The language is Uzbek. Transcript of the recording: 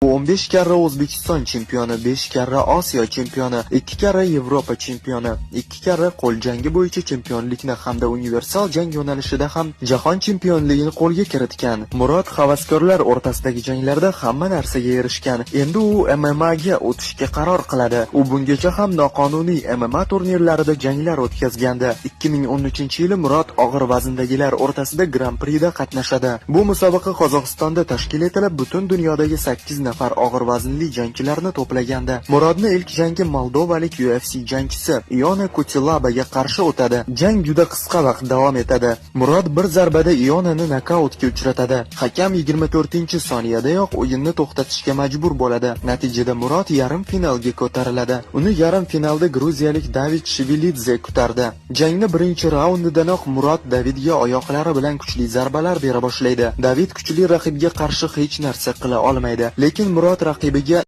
15 karra O'zbekiston chempioni, 5 karra Osiyo chempioni, 2 karra Yevropa chempioni, 2 karra qo'l jangi bo'yicha chempionlikni hamda universal jang yo'nalishida ham jahon chempionligini qo'lga kiritgan. Murod havaskorlar o'rtasidagi janglarda hamma narsaga erishgan. Endi u MMAga o'tishga qaror qiladi. U bungacha ham noqonuniy MMA turnirlarida janglar o'tkazgandi. 2013-yili Murod og'ir vazndagilar o'rtasida Gran-Prida qatnashadi. Bu musobaqa Qozog'istonda tashkil etilib, butun dunyodagi 8 nafar og'ir vaznli jangchilarni to'plagandi. Murodni ilk jangi moldovalik UFC jangchisi Iona Kutilabaga qarshi o'tadi. Jang juda qisqa vaqt davom etadi. Murod bir zarbada Ionani nokautga uchratadi. Hakam 24-soniyadayoq o'yinni to'xtatishga majbur bo'ladi. Natijada Murod yarim finalga ko'tariladi. Uni yarim finalda gruziyalik David Shivilidze kutardi. Jangni birinchi raundidanoq Murod Davidga oyoqlari bilan kuchli zarbalar bera boshlaydi. David kuchli raqibga qarshi hech narsa qila olmaydi. Lekin Murod raqibiga